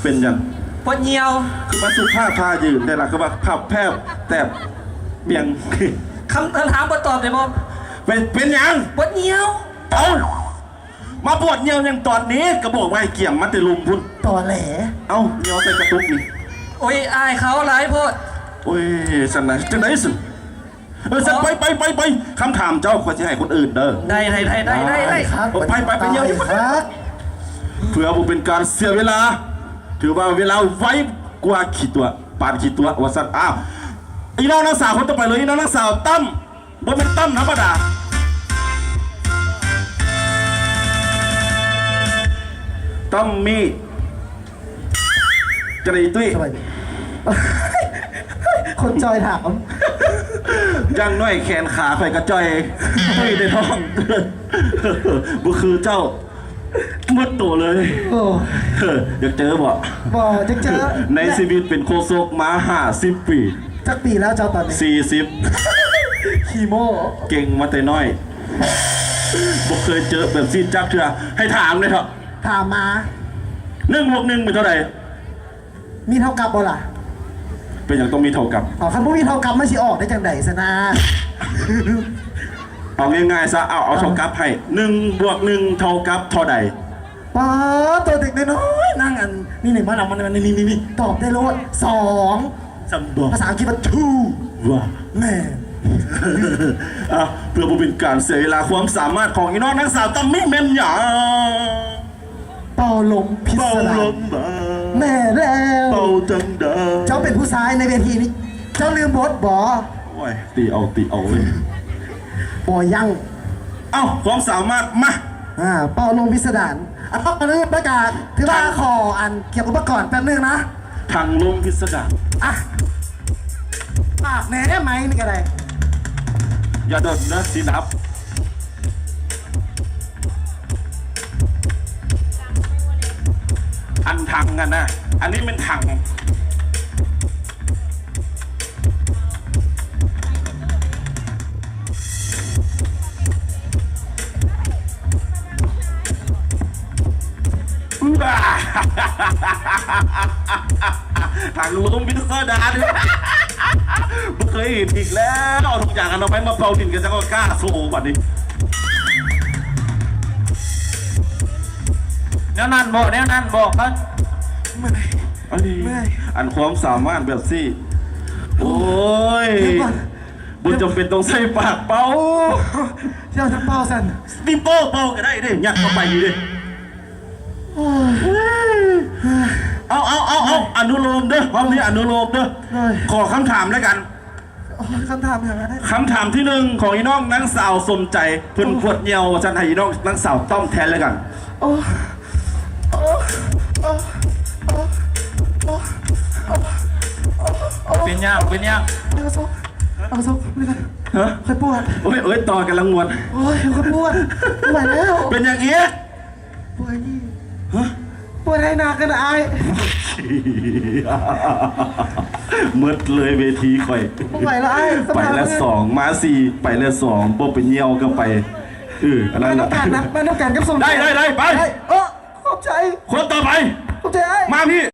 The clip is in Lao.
ປັນຫຍັງ? ປວດຍ່ຽວ. ຄືວ່າສຸພາບທ່າຢືນແທ້ລະ ຄືວ່າພັບແຜບແຕບບຽງ. ຄຳ ຄຳຖາມບໍ່ຕອບໄດ້ບໍ່? ເປັນ ເປັນຫຍັງ? ປວດຍ່ຽວ. ເອົ້າ ມາປວດຍ່ຽວຫຍັງຕອນນີ້? ກະບອກວ່າໃຫ້ກຽມມາແຕ່ລຸ່ມພຸ້ນ. ຕອແຫຼ. ເອົ້າ ຍ່ຽວໃສ່ກະຕຸກນີ້. ໂອ້ຍ ອາຍເຂົາຫຼາຍໂພດ. ໂອ້ຍ ຊັ້ນນະ ຈັ່ງໃດຊັ້ນ? ເອີ ຊັ້ນ ໄປ ໄປ ໄປ ໄປ. ຄຳຖາມເຈົ້າຂ້ອຍຊິໃຫ້ຄົນອື່ນເດີ. ໄດ້ ໄດ້ ໄດ້ ໄດ້ ໄດ້ ໄດ້. ໄປ ໄປ ໄປ ຍ່ຽວ ໄປ. ເພື່ອບໍ່ເປັນການເສຍເວລາ ຖືວ່າເວລາໄວກວ່າຂີ້ຕົວະ ປານຂີ້ຕົວະວ່າຊັ້ນ. ອ້າວ ອີນ້ອງນາງສາວຄົນຕໍ່ໄປເລີຍ ອີນ້ອງນາງສາວ ຕັ້ມ ບໍ່ແມ່ນຕັ້ມທຳມະດາ ຕັ້ມມີ້. ຈັ່ງໃດຕຸ້ຍ? ສະບາຍດີ. ຄົນຈ່ອຍຖາມ. ຢ່າງໜ້ອຍແຂນຂາຂ້ອຍກະຈ່ອຍ ຕຸ້ຍແຕ່ທ້ອງ ບໍ່ຄືເຈົ້າ ໝົດໂຕເລີຍ. ໂອ້ ຢາກເຈີບໍ່? ບໍ່ຢາກເຈີ. ໃນຊີວິດເປັນໂຄສົກມາຫ້າສິບປີ. ຈັກປີແລ້ວເຈົ້າຕອນນີ້? ສີ່ສິບ. ຂີ້ໂມ້. ເກັ່ງມາແຕ່ນ້ອຍ ບໍ່ເຄີຍເຈີແບບຊີ້ຈັກເທື່ອ. ໃຫ້ຖາມແດ່ເຖາະ. ຖາມມາ. ໜຶ່ງບວກໜຶ່ງເປັນເທົ່າໃດ? ມີເທົ່າກັບບໍ່ລະ? ເປັນຫຍັງຕ້ອງມີເທົ່າກັບ? ເອົ້າ ຄັນບໍ່ມີເທົ່າກັບມັນຊິອອກໄດ້ຈັ່ງໃດຊັ້ນນະ? ເອົາງ່າຍໆຊະ ເອົາ ເອົາເທົ່າກັບໃຫ້ ໜຶ່ງບວກໜຶ່ງເທົ່າກັບເທົ່າໃດ? ປາດ ໂຕເດັກນ້ອຍໆ ນັ່ງອັນນີ້ ນີ້ ມານຳ ມານຳ ນີ້ ນີ້ ນີ້ ຕອບໄດ້ໂລດ ສອງ. ສ່ຳບໍ່? ພາສາອັງກິດວ່າ ທູ ວ່າ ແມ່ນ. ອ່ະ ເພື່ອບໍ່ເປັນການເສຍເວລາ ຄວາມສາມາດຂອງອີນ້ອງນາງສາວຕຳມິແມ່ນຫຍັງ? ເປົ່າລົມພິສດານ. ເປົ່າລົມບາ. ແມ່ນແລ້ວ. ເປົ່າຈັ່ງໃດ? ເຈົ້າເປັນຜູ້ຊາຍໃນເວທີນີ້ ເຈົ້າລືມບົດບໍ່? ໂອ້ຍ ຕີເອົາ ຕີເອົາເວີຍ ບໍ່ຢັ້ງ. ເອົ້າ ຄວາມສາມາດ ມາ. ອ່າ ເປົ່າລົມພິສດານ. ເອົາ ກ່ອນອື່ນປະກາດ ຖືວ່າຂໍອັນ ກຽມອຸປະກອນແປັບໜຶ່ງນະ. ຖັງລົມພິສດານ. ອ່ະ ປາກແດ່ ໄມນີ້ກະໄດ້. ຢ່າດົນເດີ ຊິດັບ. ອັນຖັງຫັ້ນນະ ອັນນີ້ແມ່ນຖັງ. ທາງລົມພິສດານ ບໍ່ເຄີຍເຫັນອີກແລ້ວ ເອົາທຸກຢ່າງອະນາໄມມາເປົ່າດິນກັນ ຈັກວ່າກ້າໂຊບັດນີ້. ແນວນັ້ນບໍ່ ແນວນັ້ນບໍ່ ເອີ ອັນນີ້ ເມື່ອຍ ອັນຄວາມສາມາດແບບຊີ້ ໂອ້ຍ ດຽວກ່ອນ ບໍ່ຈຳເປັນຕ້ອງໃຊ້ປາກເປົ່າ ຊິເອົາຈັກເປົ່າຊັ້ນ ສະຕິບໂປ້ເປົ່າກະໄດ້ເດ້ ຍັດເຂົ້າໄປຢູ່ເດ້. ໂອ້ຍ ເອົາ ເອົາ ເອົາ ເອົາ ອະນຸໂລມເດີ ຮອບນີ້ອະນຸໂລມເດີ. ໂດຍ ຂໍຄຳຖາມແລ້ວກັນ. ໂອ້ຍ ຄຳຖາມຫຍັງ? ຄຳຖາມທີໜຶ່ງ ຂອງອີນ້ອງນາງສາວສົມໃຈ ເພິ່ນປວດຍ່ຽວວ່າຊັ້ນ ໃຫ້ອີນ້ອງນາງສາວຕ້ອມແທນແລ້ວກັນ. ໂອ້ ໂອ້ ໂອ້ ໂອ້ ໂອ້ ໂອ້ ເປັນຫຍັງ? ເປັນຫຍັງ? ເອົາສົກ ເອົາສົກ ເອົາສົກ ຮະ? ຂ້ອຍປວດ. ໂອ້ຍ ໂອ້ຍ ຕໍ່ກຳລັງມ່ວນ. ໂອ້ຍ ຂ້ອຍປວດ ບໍ່ໄຫວແລ້ວ. ເປັນຫຍັງອີກ? ປວດນີ້ ຮະ? ປວດໃຫ້ໜັກກັນອ້າຍ. ໝົດເລີຍເວທີຂ້ອຍ. ບໍ່ໄຫວແລ້ວອ້າຍ. ໄປແລ້ວສອງ ມາສີ່ ໄປແລ້ວສອງ ບໍ່ໄປຍ່ຽວກະໄປ. ເອີ ອັນນັ້ນລະ ມານຳກັນນະ ມານຳກັນກັບສົມໃຈ. ໄດ້ ໄດ້ ໄດ້ ໄປ. ເອີ ຂອບໃຈ. ຄົນຕໍ່ໄປ ຂອບໃຈອ້າຍ. ມາພີ້.